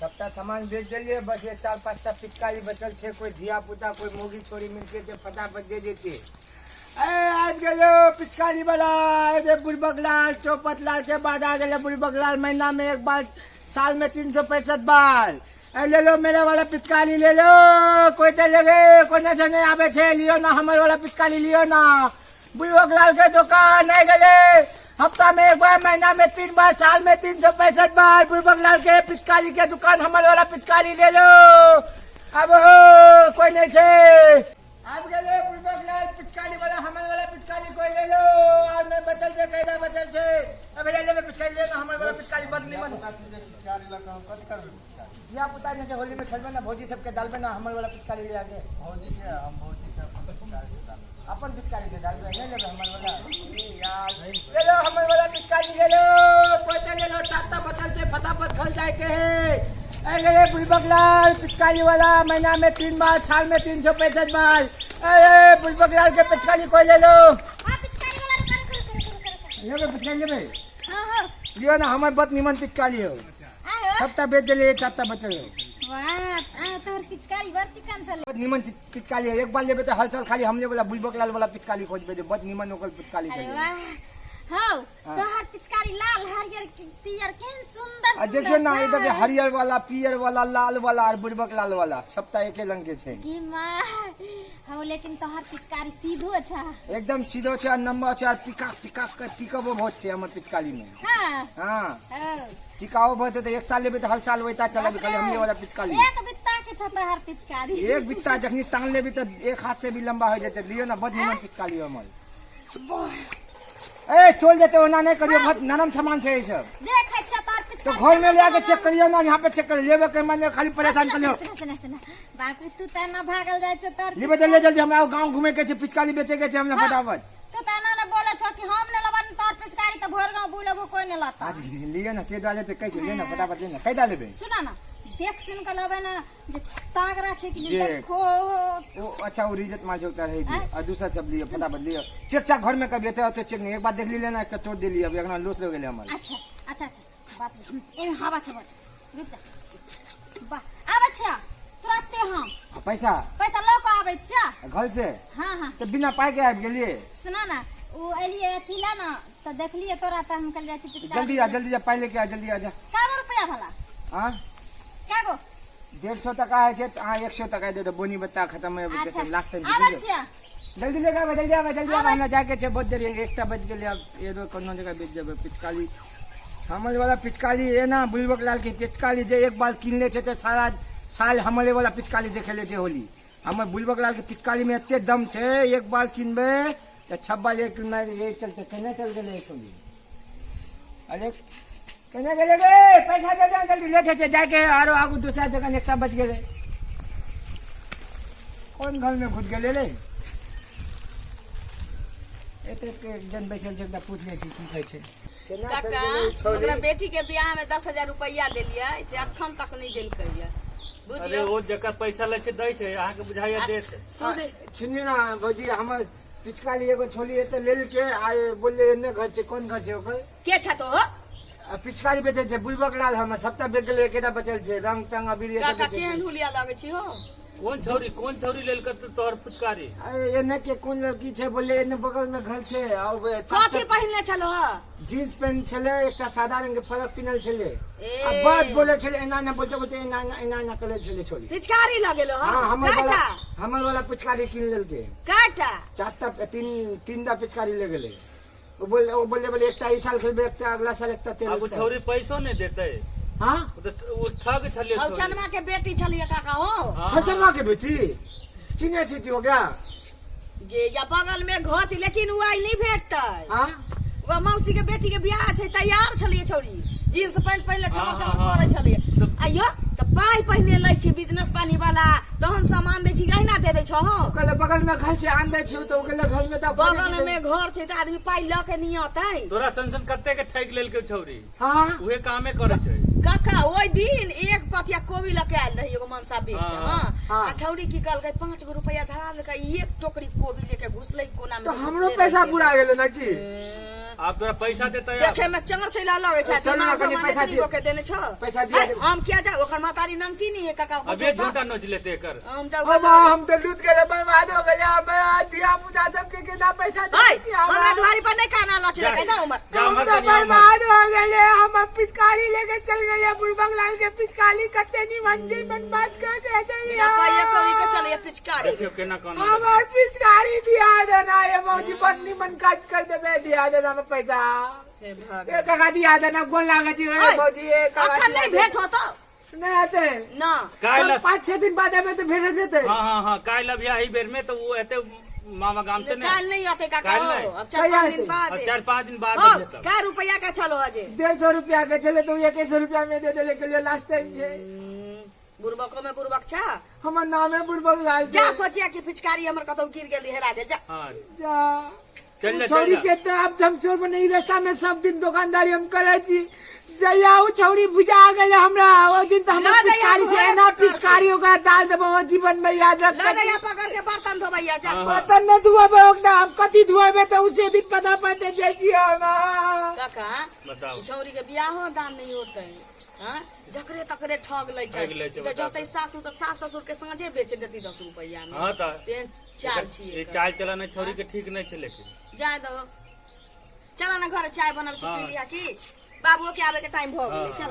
सबटा सामान बेच देलियै, बस ये चार पाँच टा पिचकारी बचल छै। कोई धिया पुता कोई मौगी छोरी मिलके ते फटाफट दे देते। ए आबि गेलो पिचकारी वाला। ए बुड़बक लाल चौपट लाल के बाद आ गेलै बुड़बक लाल। महीना में एक बार, साल में 365 बार। ए ले लो मेरा वाला पिचकारी, ले लो। कोई तो ले गे, कोई नहीं नहीं आवे छे। लियो ना हमर वाला पिचकारी, लियो ना। बुड़बक लाल के दुकान आ गेले। हफ्ता में एक बार, महीना में 3 बार, साल में 365 बार बुड़बक लाल के पिचकारी के दुकान। हमर वाला पिचकारी ले लो। अब हो कोई नहीं छे। आब गेले बुड़बक लाल पिचकारी वाला। हमर वाला पिचकारी कोई ले लो। आज में बचल छे, कैदा बचल छे। अब ले लेबे पिचकारी, ले लो हमर वाला पिचकारी। बद निमन धिया पुता जे छै होली में खेलबे ना, भौजी सबके डालबे ना हमर वाला पिचकारी ले आके। भौजी के हम भौजी के अपन पिचकारी से डालबै। अपन पिचकारी से डालबे, नहीं लेबे हमर वाला? ए यार, ले लो हमर वाला पिचकारी, ले लो। कोई तो ले लो। चारटा बचल छै, फटाफट खल जाए के है। ए ले ले बुड़बक लाल पिचकारी वाला। महीना में 3 बार, साल में 365 बार। ए बुड़बक लाल के पिचकारी कोई ले लो। हाँ, पिचकारी वाला, रुका रुका रुका रुका रुका। लेबे पिचकारी, लेबे? हाँ हाँ। लियो ना, हमर बड़ निमन पिचकारी हो। आयो। सबटा बेच देलियै, चारटा बचल है। वाह, आ तोहर पिचकारी बड़ चिकन छलै। बड़ निमन पिचकारी है। एक बार लेबे तऽ हलचल खाली हमरे वाला बुड़बक लाल वाला पिचकारी खोजबे जे बड़ निमन ओकर पिचकारी अरे छै। वाह, हौ। हाँ। तोहर पिचकारी लाल हरियर पियर केहन सुंदर। आ देखियो ना, सुंदर ई देखियो, छै। हरियर वाला, पियर वाला, लाल वाला और बुड़बक लाल वाला सबटा एके रंग के छै। की माँ हौ, लेकिन तोहर पिचकारी सीधो छ। एकदम सीधो छै आ नंबर छै और पिका पिका के पिकअपो बहुत छै हमर पिचकारी में। हाँ। हाँ। हौ। टिकाओ बहुत है, तो एक साल लेबे तऽ हर साल वैता चलाबे खाली हमरे वाला पिचकारी। एक बित्ता के छ तोहर पिचकारी। एक बित्ता, जखनी तान लेबी तऽ एक हाथ से भी लंबा हो जेतै। लियो ना, बड निमन पिचकारी हमर। ए चल जेतै, ओना नहि करियो, बहुत नरम सामान छै ई सब। देखै छ तोहर तो पिचकारी। घर में ले आके चेक करियो ना, यहाँ पे चेक कर लेबे के माने खाली परेशान करियो। सुन सुन सुन, बाप रे, तू त ना भागल जाइ छ तोहर। लेबे तऽ ले जल्दी, हमरा गाँव घूमे के छै, पिचकारी बेचे के छै हमरा फटाफट। तू त एना ने बोले छो कि हम ने लेबन तोहर पिचकारी त भोर गांव बुलेबो कोई ने लता। आज लियो ना, ते डाले तऽ कहै छै, ले ना फटाफट, ले ना। कैदा लेबे? सुना ना, देख सुन के लेबे ना जे तागरा छै कि नहीं। देख। देखो। ओ अच्छा, वो रिजत माल जो उतार है आँय? और दूसरा सब लियो, फटाफट लियो। चेक चाक घर में कभी होते तो चेक नहीं, एक बार देख ली लेना, एक तोड़ दे लियो, अब एकरा लोट ले गेले हमर। अच्छा अच्छा अच्छा, बाप रे, एमे हवा छै बड़, रुक जा। बा आबै छिया तुरंते हम। आ पैसा? पैसा लऽ कऽ आबै छिया। घर से? हाँ हाँ। तो बिना पाई के आबि गेलिए? सुना ना, ओ एलिए अथी ला ना तऽ देखलिए तोरा तऽ हम कहलिए छी पिचकारी। जल्दी आ, जल्दी जा, पाई लेके आ, जल्दी आ जा। कागो रुपया भला? हाँ। कागो? 150 टका है छै, अहाँ 100 टका दे दो, बोनी बत्ता खत्म है। अच्छा। Last time. आबै छिया। जल्दी लेके आबे, जल्दी आबे, जल्दी आबे। आबै। हमरा जाके छै, बहुत देरी, 1टा बज गेलै। आब एगो कोनो जगह बेच देबै पिचकारी। हमर वाला पिचकारी एना बुलबक लाल के पिचकारी जे एक बार किनले छै तऽ सारा साल हमरे वाला पिचकारी से खेले छै होली। हमर बुलबक लाल के पिचकारी में एते दम छै, एक बार किनबै तऽ छब्बा एक ये चलते केने चल गेलै होली। अरे केने गेलै गे? पैसा दे दे जल्दी, ले छै जाके आरो आगू दूसरा जगह। 1टा बज गेलै, कोन घर में घुस गेलै रे? एतेक जन बैसल छै, एकटा पूछ लै छी की कहै छै, केना चलि काका गेलै ई छौड़ी? ओकरा बेटी के बियाह में 10,000 रुपया देलियै से अखन तक नहीं देलकै ये। अरे बुझलियौ। ओ जकर पैसा लै छै दै छै, अहाँके बुझाइया देत? सूद। सुनियौ ना भौजी, हमर पिचकारी एगो छोली एते लेलके आ बोलले एने घर छै, कोन घर छै ओकर? के छतो हो? आ पिचकारी बेचै छै बुलबक लाल। हमर सबटा बेच गेलै, एकेटा बचल छै, रंग तंग अबीर एते काका बेचै केहन छै। हुलिया लगै छी हो? कोन छौरी, कोन छौरी लेलकै तो तोहर फुचकारी? अरे एने के कोन लड़की छै, बोलले एने बगल में घर छै आ ओ कथी पहिनले छलो हो? जीन्स पेंट छलै, एकटा सादा रंग के फरक पिन्हल छलै। ए। आ बड बोले छलै, एना एना बोलते बोलते एना एना एना एना करे छलै छोरी। पिचकारी लगेलो हो? हाँ, हमर वाला। काटा? हमर वाला पिचकारी कीन लेलकै। काटा? चारटा, तीन तीन टा पिचकारी ले गेलै। ओ बोले, ओ बोले बोले एकटा ई साल खेलबै, एकटा अगला साल, एकटा तेरह आब ओ साल। छौरी पैसो नहि देतै। हाँ। ओ तऽ ओ ठग छलै हौ छौरी। चनमा के बेटी छलियै काका हो। हाँ। हलचनमा के बेटी चिन्है छी तू ओकरा? गे या बगल में घर छै, लेकिन उ आइ नहीं भेटतै। हाँ। वो मौसी के बेटी के बियाह छै, तैयार छलियै छौरी, जींस पैंट पहिनले छमर हाँ, छमर हाँ, करै छलियै। तऽ- आइयो तऽ पाइ पहिने लै छी बिजनेस पानी वाला, तहन सामान दै छी, अहिना दे दै छौ? कहले बगल में घर से आन दै छियौ, तऽ ओ कहले घर में तऽ बगल में घर छै तऽ आदमी पाइ लऽ के नहीं अतै? तोरा सन सन कते के ठकि लेलकै छौरी। हाँ। उहे कामे करै छै। काका, ओहि दिन एक पथिया कोबी लऽ के आयल रही एगो मनसा बेच। हाँ। हाँ। हाँ। आ छौरी की कहलकै, 5 गो रुपया धरा देलकै, एक टोकरी कोबी लेके घुसलै कोना में। तऽ हमरो पैसा बुरा गेलै ना की? आब तोरा पैसा देतै आब। देखे में चंगर चैला लगे छै। चलू ना, कनी पैसा दियौ। के देने छौ। पैसा दिया है, देबै। हम किया जाऊ? ओकर महतारी नंगची नहीं है काका। अबे झूठा नोच लेते एकर। हम जाऊ। अब हम तो लूट गए, बर्बाद हो गए हम। धिया पुता सबके केना पैसा है, देबै? हमरा दुआरी पर नहीं काना लच लगे, जाऊ मत। जा हम उमर तो कनिया उमर। बर्बाद हो गए हम। अब पिचकारी लेके चल गए बुड़बक लाल के। पिचकारी कत्ते निमन मन बात कर के बिना पाइये कौड़ी के चले पिचकारी। देखियो केना कान। हमार पिचकारी दिया देना ये मौजी, बदली मन काज कर देबे। दिया देना हम पैसा। हे भगवान। ए काका, दिया देना, गोल लागे छी। ओए, मौजी, ए काका। अखन नहीं भेंट होतो। नहीं आते? ना। काल्हि 5-6 दिन बाद एबे तो भेट जेते। हाँ हाँ हाँ, काल्हि अभी एहि बेर में तो वो एते मामा गाम से काल नहीं। नहीं आते काका। काल्हि हो नहीं। अब 4-5 दिन बाद। अब 4-5 दिन बाद हो अबिहे तब। कै रुपया के छलो अजे? 150 रुपया के छले तो 21 रुपया में दे देले के लिए, लास्ट टाइम छे। बुड़बको में बुड़बक छा। हमर नामे बुड़बक लाल जा छे। सोचिया कि पिचकारी हमर कतौ गिर गेली, हेरा दे, जा। हाँ। जा। चल जा, छौरी चल जा। के तो अब हम चोर बने। ई रास्ता में सब दिन दुकानदारी हम करे छी। जहिया उ छौरी बुझा गेले हमरा, ओ दिन तो हमर ल जहिया पिचकारी से घरे एना पकड़ के। पिचकारी ओकरा डाल देबो, ओ जीवन में याद ल रखते। जइया पकड़ के बर्तन धोबैया, जा। हाँ। बर्तन न धुएबे ओकरा हम, कथी धुएबे? तो उसे दिन पता पते जाइ छी हम। काका। बताओ। ई छौरी के बियाहो दान नहीं होते हाँ, जकरे तकरे ठग लै छै। ठग लै छै, तऽ बताउ। जतै सासु तऽ सास ससुर के साँझे बेच देती 10 रुपैआ में। हाँ तऽ तेहन चाल छियै ई एकर। चाल चलाना छौरी के ठीक नहीं छै लेकिन। जाय दहो, चल ना घर, चाय बनब छै। हाँ। पी लिहा की बाबुओ के आबे के टाइम भऽ गेलै। हाँ। चल।